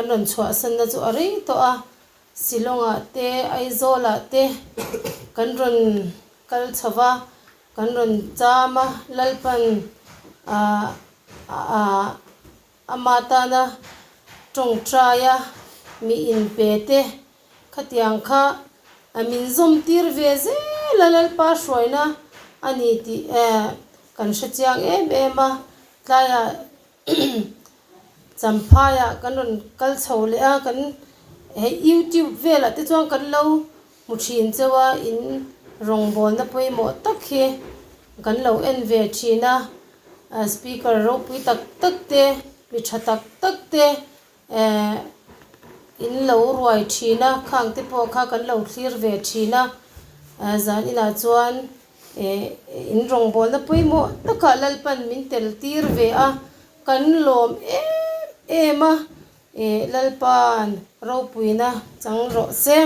kan rawn chhuahsanna chu a rei tawh a, Shillong-ah te Aizawl-ah te kan rawn kal chho va, kan rawn cham a, Lalpan ah ah ama tana tawngtaia mi inpe te khatiang kha min zawm tir ve zel a, Lalpa hruaina a ni tih kan hre chiang em em a, tlaiah Champhaiah kan rawn kal chho leh a, kan hei youtube velah te chuan kan lo hmu thin cheu a, in rawngbawlna pawimawh tak hi kan lo en ve thin a, speaker ropui tak tak te, mi tha tak tak te ehh in lo ruai thin a, khang te pawh kha kan lo thlir ve thin a, zan inah chuan Eh, in rawngbawlna pawimawh takah Lalpan min tel tir ve a, kan lawm em em a, eh, Lalpa'n ropuina chang rawh se.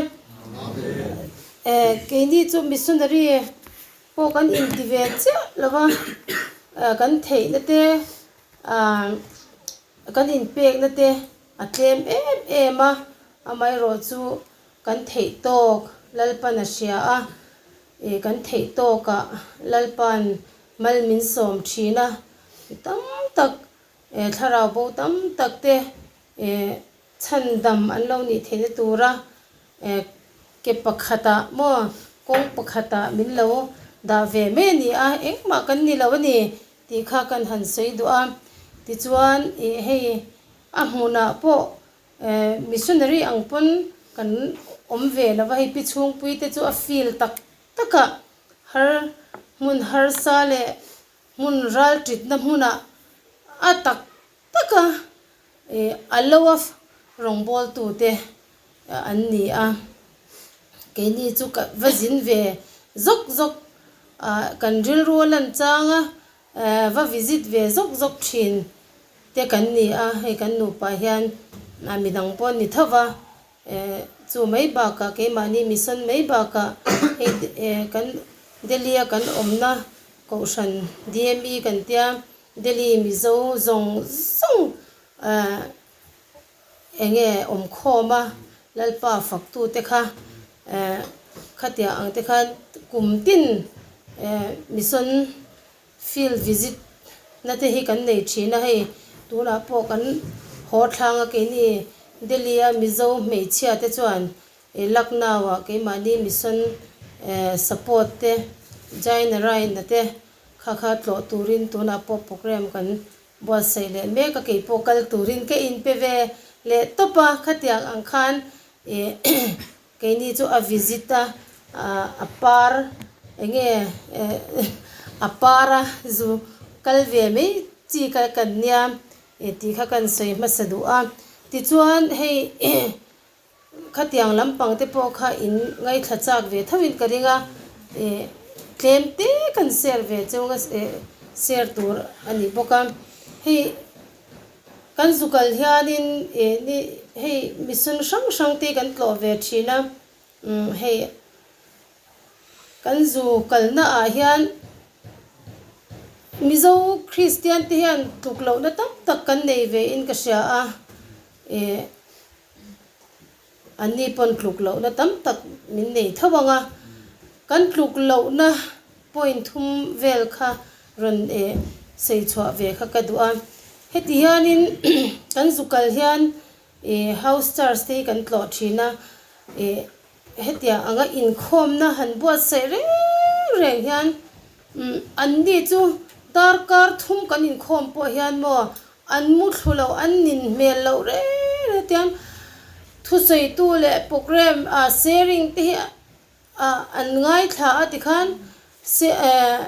Eh, keini chu missionary pawh kan inti ve chiah lo va, eh, kan theihna te, ah, kan inpekna te a tlem em em a, amaherawh chu kan theih tawk Lalpan a hria a, Ih kan theih tawkah Lalpa'n mal min sawm thin a, mi tam tak eh thlarau bo tam tak te eh chhandam an lo nih theihna tura eh ke pakhatah maw kawng pakhatah min lo dah ve mai a ni a, engmah kan ni lo a ni tih kha kan han sawi duh a. Tichuan ih hei a hmunah pawh Eh, missionary ang pawn kan awm ve lo va, hei pi chhungpui te chu a feel tak tak a, har hmun harsa leh hmun ral titna hmunah a tak tak a, eh a lo a rawngbawltu te an ni a, keini chu ka va zin ve zawk zawk ah kan rilru a lan chang a, Eh, va visit ve zawk zawk thin te kan ni a, hei kan nupa hian ah midang pawh an ni tho va, eh chu mai bakah keimahni mission mai bakah hei eh kan Delhi a kan awmna kohhran DME kan tia Delhi Mizo zawng zawng ah eng nge awm khawm a Lalpa faktute kha eh khatiang ang te khan kum tin eh mission field visit na te hi kan nei thin a hei tunah pawh kan haw thlang a keini Delhi a Mizo hmeichhia te chuan eh Lucknow ah keimahni mission eh support te Jainaraina te kha kha tlawh turin tunah pawh program kan Buatsaih leh mek a kei pawh kal turin ka inpe ve leh tawp a, khatiang ang khan ih keini chu a visit a, a par eng nge a par a zu kal ve mai chi kha kan nia tih kha kan sawi hmasa duh a, tichuan hei Khatiang lampang te pawh kha in ngaithla chak ve tho in ka ring a, eh tlem te kan share ve cheu nga eh share tur a ni bawk a. Hei kan zukal hianin eh ni hei mission hrang hrang te kan tlawh ve thin a, umm hei kan zu kalna ah hian Mizo Kristian te hian tluk lohna tam tak kan nei ve in ka hria a, eh. Anni pawn tluk lohna tam tak min nei tho ang a, kan tluk lohna point thum vel kha rawn eh sawi chhuah ve kha ka duh a. Heti hianin kan zu kal hian eh house church te hi kan tlawh thin a, eh hetiang anga inkhawmna han buatsaih reng reng hian umm anni chu darkar thum kan inkhawm pawh hian maw An mu thlu loh, an nin hmel loh reng reng tiang thusawitu leh program ah sharing te hi ah an ngaithla a tikhan se eh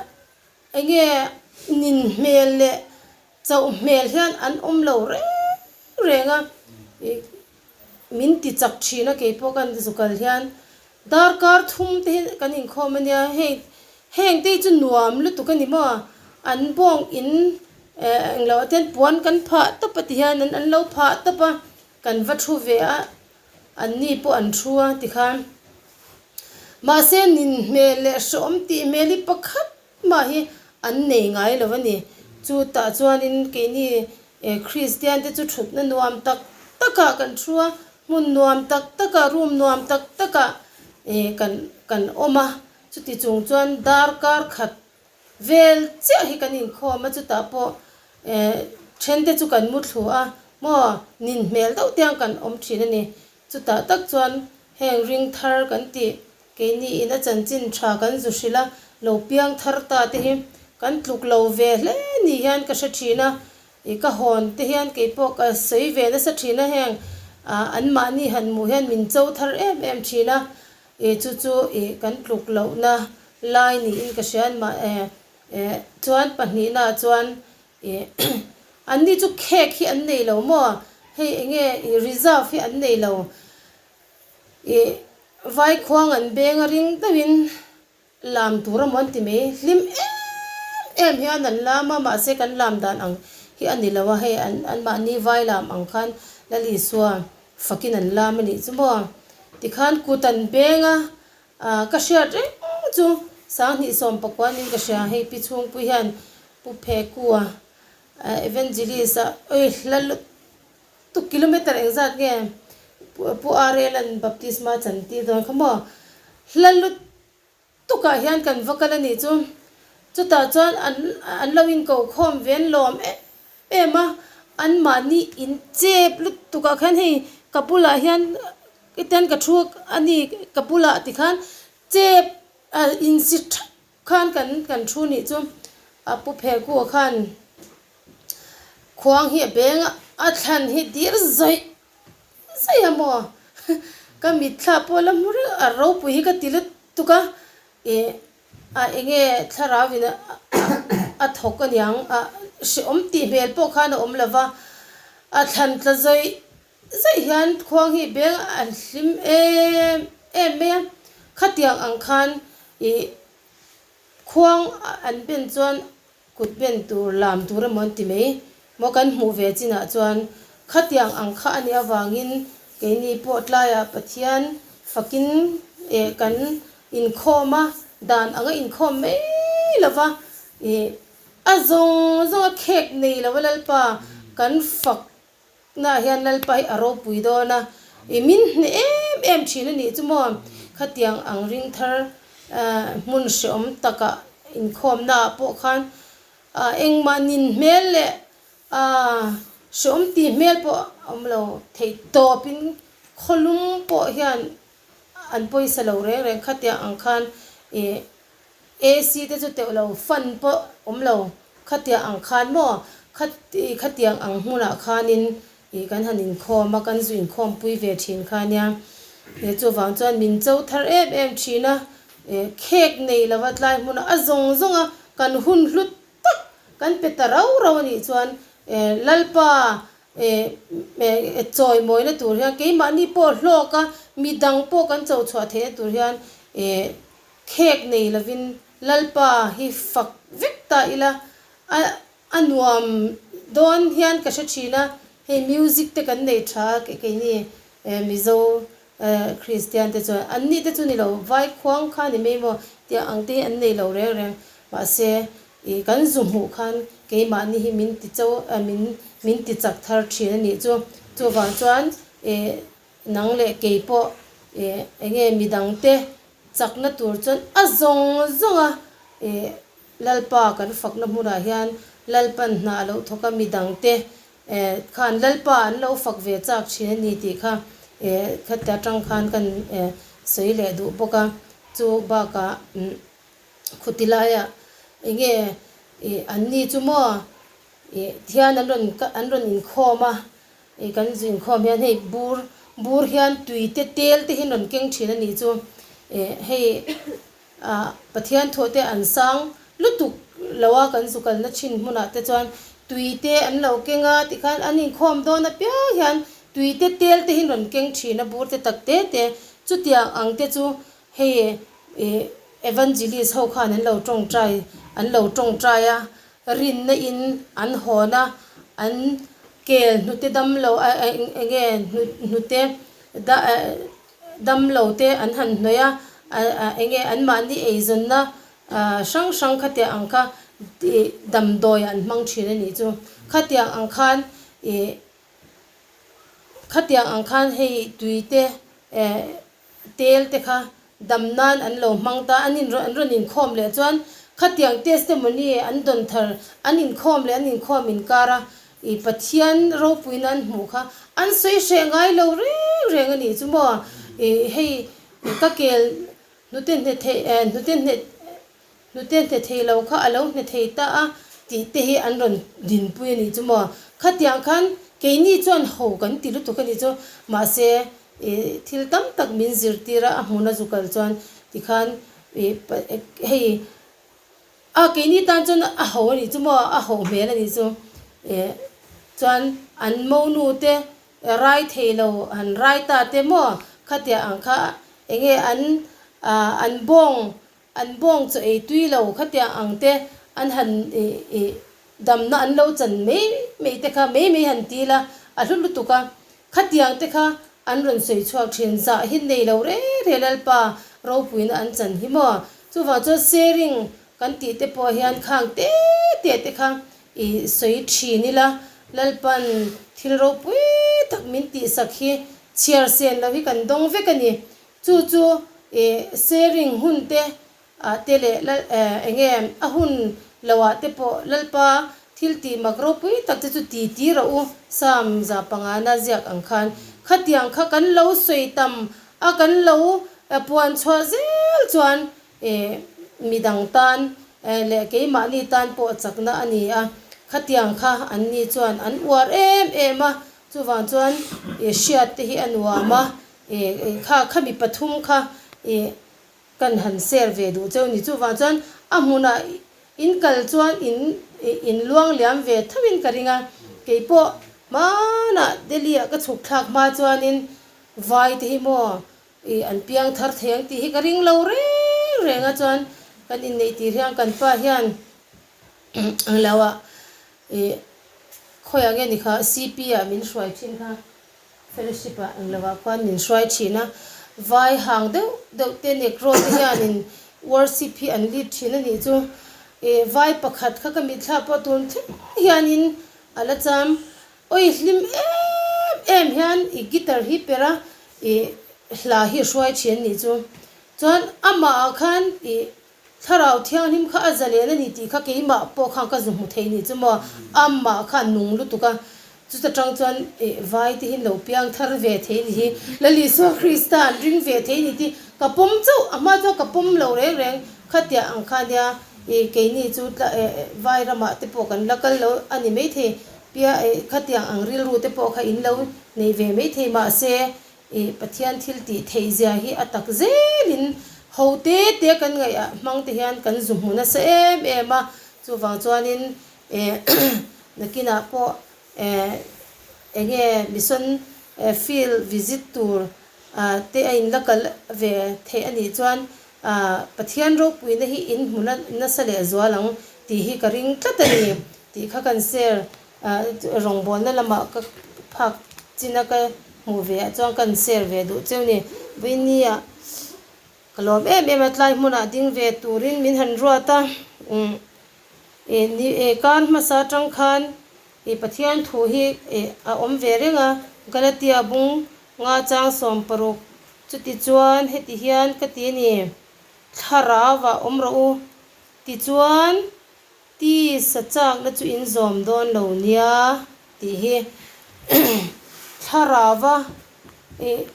eng nge nin hmel leh chauh hmel hian an awm lo reng reng a ih min ti chak thin a keipawh kan zukal hian Darkar thum te hi kan inkhawm a nia, hei heng te hi chu nuam lutuk a ni maw? An bawng in eh englo ah te hian puan kan phah tawp a ti hian an lo phah tawp a, kan va thu ve a, an ni pawh an thu a tikhan. Mahse nin hmel leh hreawm tih hmel hi pakhat mah hi an nei ngai lo a ni. Chutah chuanin keini eh Kristian te chu thutna nuam tak tak. takah kan thu a, hmun nuam tak takah room nuam tak takah ih kan kan awm a, chuti chung chuan darkar khat vel chiah hi kan inkhawm a, chutah pawh eh then te chu kan mu thlu a maw nin hmel deuh te ang kan awm thin a ni. Chutah tak chuan heng ring thar kan tih keini in a chanchin tha kan zu hrilh a, lo piang thar ta te hi kan tluk lo ve hle ni hian ka hre thin a, ih ka hawn te hian kei pawh ka sawi ve nasa thin a heng ah anmahni han hmuh hian min cho thar em em thin a, ih chu chu ih kan tluk lohna lai niin ka hria mah eh chuan pahnihnaah chuan Ih anni chu khek hi an nei lo maw? Hei enge ih reserve hi an nei lo. Ih vaikhuang an beng a ring deuhin lam tur a maw an ti mai. Hlim em em hian an lam a, mahse kan lam dan ang hi a ni lo a, hei an anmahni vai lam ang khan Lal Isua fakin an lam a nih chu maw? Tikhan kut an beng a, Ah ka hriat reng chu 2019 in ka hria hei pi chhungpui hian Pu Phekua Evangelist a oi hla lutuk kilometer engzat nge Pu Arel an baptisma chan tir dawn kha maw hla lutuk ah hian kan va kal a nih chu chutah chuan an an lo in ko khawm ve an lawm em em a anmahni in chep lutuk ah khan hei ka bulah hian Iten ka thu a ni ka bulah tikhan chep a insi thap khan kan kan thu nih chu a pu Pherkua khan khuang hi a beng a, a thlan hi dir zawih zawih a maw ka mitthla pawh la hmu reng a ropui hi ka ti lutuk a ih a enge thlarau in a thawk aniang a hrehawm tih hmel pawh khan a awm lova a thlan tla zawih Zaih hian khuang hi beng an hlim em em mai a, khatiang ang khan ih khuang an ben chuan kut ben tur lam tur emaw an ti mai maw kan hmuh ve chinah chuan khatiang ang kha a nih avangin keini pawh tlaiah Pathian fakin eh kan inkhawm a, dan anga inkhawm mai lova ih a zawng zawnga khek nei lova Lalpa kan fak Tunah hian Lalpa hi a ropui dawn a, i min hneh em em thin a nih chu maw? Khatiang ang ring thar hmun hreawm takah inkhawmnaah pawh khan engmah nin hmel leh hreawm tih hmel pawh a awm lo theih tawpin khawlum pawh hian an pawisa lo reng reng khatiang ang khan i AC te chu teuh lo, fan pawh awm lo, khatiang ang khan maw, khati khatiang ang hmunah khanin ih kan han inkhawm a, kan zu inkhawm pui ve thin kha nia. Ih chuvang chuan min cho thar em em thin a, ih khek nei lova tlai hmunah a zawng zawng a kan hun hlut tak kan pe ta rau rau a nih chuan ih Lalpa ih ih chawimawina tur hian keimahni pawh hlawk a, midang pawh kan cho chhuah theihna tur hian ih Khek nei lovin Lalpa hi fak vek ta ila, a a nuam dawn hian ka hre thin a, hei music te kan nei tha a keini Mizo Kristian te chuan an nih te chu ni lo, vai khuang kha ni mai maw tih ang te hi an nei lo reng reng, mahse ih kan zu hmuh khan keimahni hi min ti cho min min ti chak thar thin a nih chu, chuvang chuan ih nang leh kei pawh ih enge midang te Chakna tur chuan a zawng zawng a, ih Lalpa kan fakna hmunah hian Lalpan hna a lo thawk a, midangte eh khan Lalpa an lo fak ve chak thin a ni tih kha eh khati atang khan kan eh sawi leh duh bawk a. Chu bakah umm khuti laiah enge ih anni chu maw ih thian an rawn an rawn inkhawm a, Ih kan zu inkhawm hian hei bur bur hian tui te tel te hi an rawn keng thin a nih chu ih hei ah Pathian thawh te an sang lutuk lo a kan zu kalna thin hmunah te chuan tui te an lo keng a tikhan an inkhawm dawn apiang hian tui te tel te hi an rawn keng thin a bur te tak te te chutiang ang te chu hei ih evangelist ho khan an lo tawngtai an lo tawngtai a Rinna in an hawn a, an kel hnute dam lo eng nge hnute dam lo te an han hnawih a, eng nge anmahni eizawnna hrang hrang khatiang ang kha damdawi an hmang thin a nih chu. Khatiang ang khan ih. Khatiang ang khan hei tui te eh tel te kha dam nan an lo hmang ta, an in an rawn inkhawm leh chuan khatiang testimony an dawn thar an inkhawm leh an inkhawm inkar a ih Pathian ropuina an hmuh kha an sawi hreh ngai lo reng reng a nih chu maw ih hei ka kel hnute hne theih eh hnute hne Hnute hne thei lo kha a lo hne thei ta a tih te hi an rawn dinpui a nih chu maw? Khatiang khan keini chuan ho kan ti lutuk a nih chu. Mahse, ih thil tam tak min zirtir a, a hmun a zu kal chuan tikhan ih hei a keini tan chuan a ho a nih chu maw? A ho hmel a nih chu. Ih chuan an monu te rai thei lo han rai ta te maw? Khatiang ang kha enge an an bawng An bawng chaw ei tui lo khatiang ang te an han ih damna an lo chan mai mai te kha mai mai han ti la a hlu lutuk a, khatiang te kha an rawn sawi chhuak thin zah hi nei lo re re Lalpa ropuina an chan hi maw? Chuvang chuan sharing kan tih te pawh hian khang te te te kha ih sawi thin ila Lalpan thil ropui tak min tihsak hi chhiar sen lo hi kan dawng vek a ni. Chu chu ih sharing hun te ah te leh lal eh enge a hun lo ah te pawh Lalpa thil tih mak ropui tak te chu ti ti rawh u Psalm 5 na ziak ang khan khatiang kha kan lo sawi tam a kan lo puan chhuah zel chuan ih midang tan leh keimahni tan pawh chakna a ni a khatiang kha an ni chuan an uar em em a chuvang chuan ih hriat te hi a nuam a. Ih kha kha mi pathum kha ih kan han share ve duh cheu ni. Chuvang chuan a hmunah in kal chuan in ih in luang liam ve tho in ka ring a. Keipawh hmanah Delhi ah ka chhuk thlak hma chuanin vai te hi maw ih an piang thar thei ang tih hi ka ring lo reng reng a chuan kan inneih tir hian kan pa hian ang lo ah ih khawiah nge ni kha CP ah min hruai thin kha. Fellowship ah eng lovah khuan min hruai thin a, vai hang deuh deuh te Negro te hianin worship hi an lead thin a nih chu. Ih vai pakhat kha ka mitthla pawh tun thleng hianin a la cham. Awi hlim em em hian ih guitar hi per a ih hla hi a hruai thin a nih chu. Chuan amah ah khan ih Thlarau Thianghlim kha a zalen a ni tih kha keimah pawh khan ka zu hmu thei nih chu maw, amah kha a nung lutuk a, chuta tang chuan eh vai te hi lo piang thar ve thei ni hi, Lal Isua Krista an ring ve thei ni tih ka pawm chauh, a hma chuan ka pawm lo reng reng, khatia ang kha nia eh keini chu tla eh vai ramah te pawh kan la kal lo a ni maithei, pia eh khatiang ang rilru te pawh kha in lo nei ve maithei mahse Ih, Pathian thil tih theih zia hi a tak zelin ho te te kan ngaih hmang te hian kan zu hmu nasa em em a, chuvang chuanin eh nakinah pawh eh enge mission field visit tur ah te a in la kal ve theih a nih chuan ah Pathian ropuina hi in hmu nasa leh zual ang tih hi ka ring tlat a ni tih kha kan share Rawngbawlna lamah ka phak chin a ka hmuh ve ah chuan kan share ve duh cheu ni. Vawinia ka lawm em em a tlai hmunah ding ve turin min han ruat a, umm ih ni eh kar hmasa atang khan ih Pathian thu hi ih a awm ve reng a, Galatia bung nga chang 16 chuti chuan heti hian ka ti a ni, Thlarau ah awm rawh u tichuan Ti sa chakna chu in zawm dawn lo nia tih hi thlarauva ih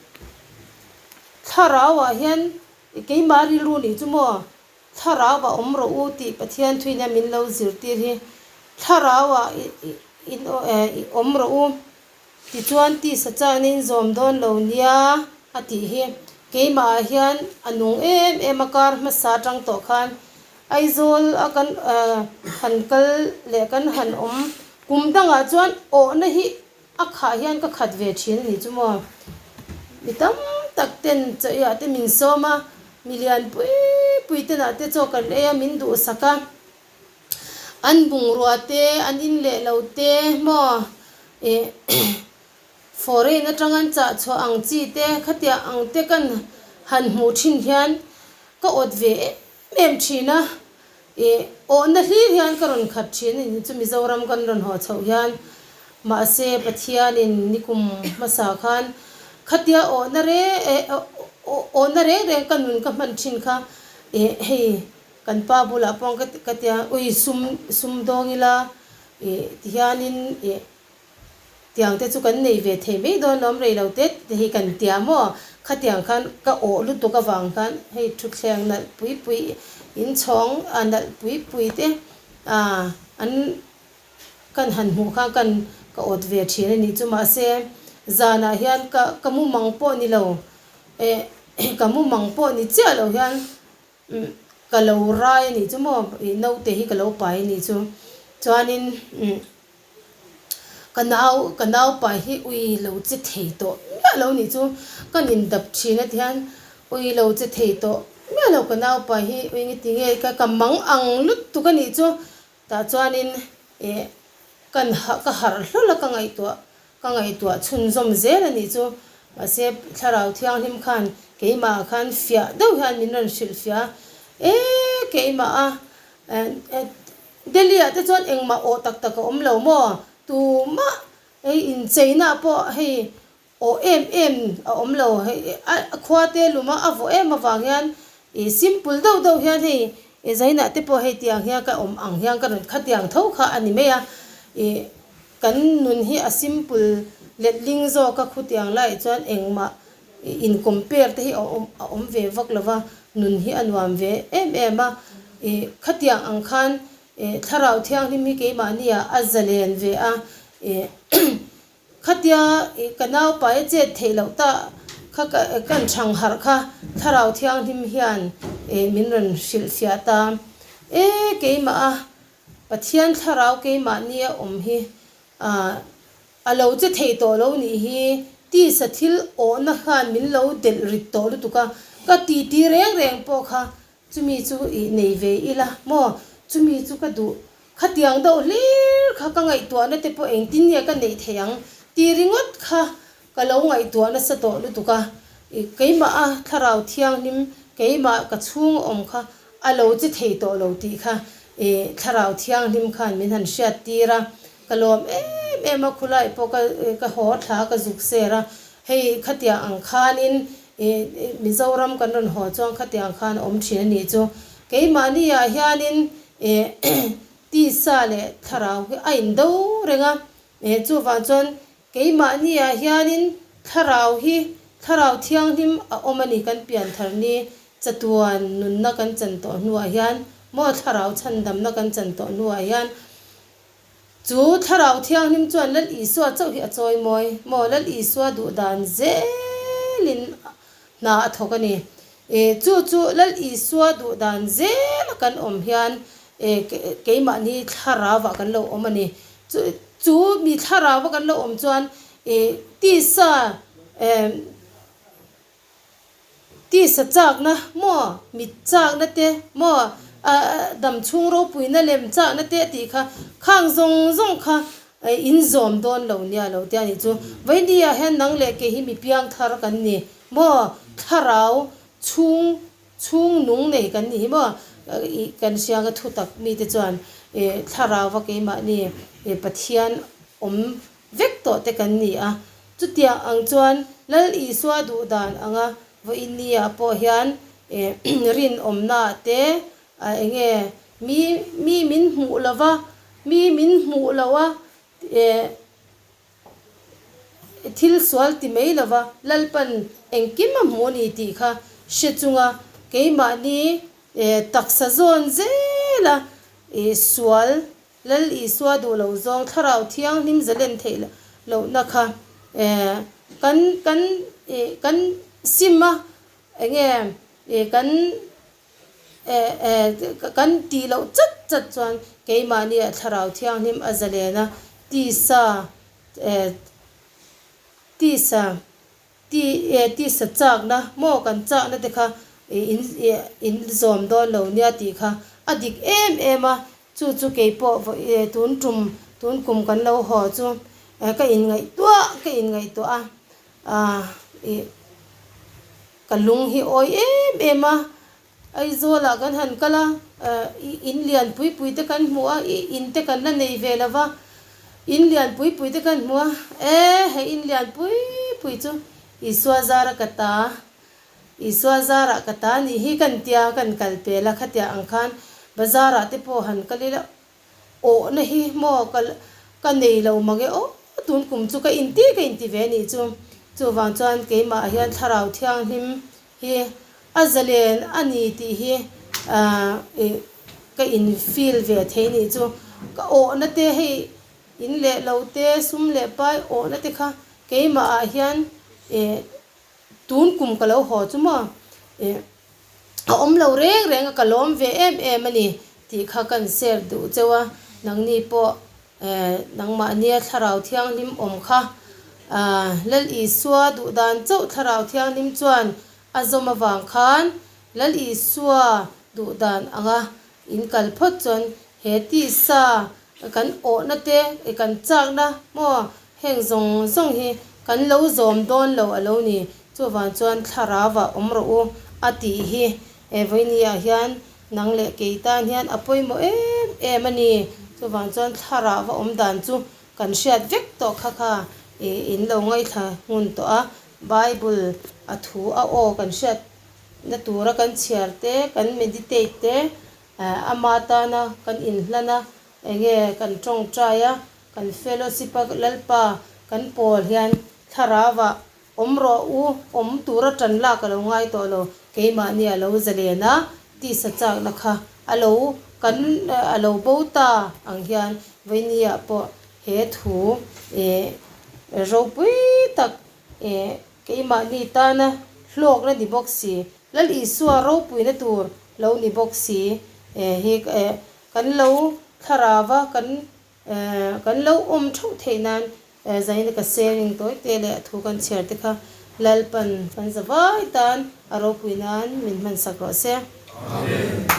thlarauah hian keimah rilru nih chu maw thlarauva awm rawh u tih Pathian thuin a min lo zirtir hi thlarauah ih awm rawh u Tichuan tisa chakna in zawm dawn lo nia a tih hi keimah ah hian a nung em em a kar hmasa atang tawh khan Aizawl a kan han kal leh kan han awm kum dangah chuan awhna hi a khah hian ka khat ve thin a ni chu maw. Mi tam tak ten chaw eiah te min sawm a, mi lian pui pui tenah te chaw kan ei a min duhsak a. An bungrua te, an in leh lo te maw ih foreign atang an chah chhuah ang chi te khatiang ang te kan han hmuh thin hian ka awt ve em em thin a, ih awhna hlir hian ka rawn khat thin a ni chu Mizoram kan rawn haw chhoh hian. Mahse Pathianin nikum hmasa khan khatia awhna reng awhna reng reng ka nun ka hman thin kha ih hei kan pa bulah pawh ka tia ui sum sum dawng ila ih tihianin ih Tiang te chu kan nei ve thei mai dawn lawm rei lo te te hi kan tia maw? Khatiang khan ka awh lutuk avang khan hei thutthleng nalh pui pui inchhawng a nalh pui pui te ah an kan han hmuh khan kan ka awt ve thin a nih chu mahse zanah hian ka ka mumang pawh ni lo eh ka mumang pawh ni chiah lo hian Umm ka lo rai a nih chu maw ih naute hi ka lo pai a nih chu chuanin umm ka nau ka nau pai hi ui lo che thei tawh miah lo nih chu ka nin dap thin a tihian ui lo che thei tawh miah lo ka nau pai hi ui nge tinge ka ka mang ang lutuk a nih chu tah chuanin ih kan ka harh hlawl a ka ngaihtuah Ka ngaihtuah chhunzawm zel a nih chu. Mahse, Thlarau Thianghlim khan keimahah khan fiah deuh hian min rawn hrilh fiah a, E, keimah a, Delhi-ah te chuan engmah awh tak tak a awm lo maw? Tumah hei incheinaah pawh hei awh em em a awm lo. Hei a khua te luma a vawh em avang hian ih simple deuh deuh hian hei zainah te pawh hei tiang hian ka awm ang hian ka rawn khatiang tho kha a ni mai a. Ih. Kan nun hi a simple letling zawk a, khutiang laiah chuan engmah in compare te hi a awm a awm ve vak lo va, nun hi a nuam ve em em a. Ih khatiang ang khan ih thlarau thianghlim hi keimahni ah a zalen ve a, ih khatia ih ka naupai a chet theih loh ta kha ka kan chhang harh kha thlarau thianghlim hian ih min rawn hrilhfiah ta. E keimah a Pathian thlarau keimahni a awm hi a lo che thei tawh lo nih hi, tisa thil awhna khan min lo delh rit tawh lutuk a, ka titi reng reng pawh kha chumi chu ih nei ve ila maw, chumi chu ka duh, khatiang deuh hlir kha ka ngaihtuahna te pawh engtin nge ka neih theih ang tih ringawt kha Ka lo ngaihtuah nasa tawh lutuk a, i keimah a thlarau thianghlim, keimah ka chhung a awm kha a lo che thei tawh lo tih kha i thlarau thianghlim khan min han hriat tir a, ka lawm em em a, khulai pawh ka ka haw thla ka zuk ser a, hei khatiang ang khanin i Mizoram kan rawn haw chuan khatiang khan a awm thin a nih chu. Keimahni ah hianin i tisa leh thlarau hi a indo reng a, chuvang chuan Keimahniah hianin Thlarau hi Thlarau Thianghlim a awm a ni kan pianthar ni chatuan nunna kan chan tawh hnuah hian maw Thlarau chhandamna kan chan tawh hnuah hian chu Thlarau Thianghlim chuan Lal Isua chauh hi a chawimawi maw Lal Isua duh dan zelin hna a thawk a ni. E chu chu Lal Isua duh dan zela kan awm hian e keimahni Thlarauah kan lo awm a ni. Chu chu mi thlarau a kan lo awm chuan ih tisa eh tisa chakna maw mit chakna te maw ah dam chhung ropuina lem chakna te a tih kha khang zawng zawng kha in zawm dawn lo nia lo tia nih chu vaini ah hian nang leh kei hi mi piang thar kan ni maw thlarau chhung Chhung nung nei kan ni hi maw? Ih kan hrianga thutak mite chuan ih thlarauva keimahni ih Pathian awm vek tawh te kan ni a. Chutiang ang chuan Lal Isua duh dan anga vawiinniah pawh hian ih rinawmnaah te ah eng nge mi mi min hmuh lova mi min hmuh loh a ih Thil sual ti mai lova Lalpan engkim a hmu a ni tih kha hre chunga keimahni taksa zawn zela sual Lal Isua duh lo zawng Thlarau Thianghlim zalen theih lohna kha kan kan kan sim a enge kan Kan tih loh chat chat chuan keimahni ah Thlarau Thianghlim a zalen a, tisa tisa ti tisa chakna maw kan chakna te kha in in zawm dawn lo nia tih kha a dik em em a, chu chu keipawh tun tum tun kum kan lo haw chu ka inngaihtuah ka inngaihtuah a ih. Ka lung hi awi em em a, Aizawlah kan han kal a, in lian pui pui te kan hmu a, in te kan la nei ve lo va. In lian pui pui te kan hmu a, e hei in lian pui pui chu Isua zara ka ta, Isua zarah ka ta nih hi kan tia kan kal pel a, khatiah ang khan bazar ah te pawh han kal ila awhna hi maw ka ka nei lo mang e aw tun kum chu ka inti ka inti ve nih chu. Chuvang chuan keimah ah hian thlarau thianghlim hi a zalen a ni tih hi ah ih ka in feel ve thei nih chu. Ka awhna te hei in leh lo te sum leh pai awhna te kha keimah ah hian ih Tun kum ka lo haw chu maw ih a awm lo reng reng a ka lawm ve em em a ni tih kha kan share duh cheu a, nangni pawh eh nangmahnia thlarau thianghlim awm kha ah Lal Isua duh dan chauh thlarau thianghlim chuan a zawm avang khan Lal Isua duh dan anga In kal phawt chuan he tisa kan awhna te i kan chakna maw heng zawng zawng hi kan lo zawm dawn lo a lo ni. Chuvang chuan thlarau ah awm rawh u a tih hi he vawiini ah hian nang leh kei tan hian a pawimawh em em a ni. Chuvang chuan thlarau a awm dan chu kan hriat vek tawh kha kha i in lo ngaithla ngun tawh a, Bible a thu a aw kan hriat Na tura kan chhiar te, kan meditate te, ama tana kan inhlan a, enge kan tawngtai a, kan fellowship a, Lalpa kan pawl hian thlarauah awm rawh u, awm tura tan lak a lo ngai tawh lo, keimahni a lo zalen a, tisa chakna kha a lo kan a lo bo ta ang hian vawinia pawh he thu ih ropui tak ih Keimahni tana hlawkna ni bawk si, Lal Isua ropuina tur lo ni bawk si hi kan lo thlarau a, kan kan lo awm theuh theih nan zaina ka sharing tawi te leh a thu kan chhiar te kha Lalpan kan zavai tan a ropui nan min hmansak rawh se. Amen.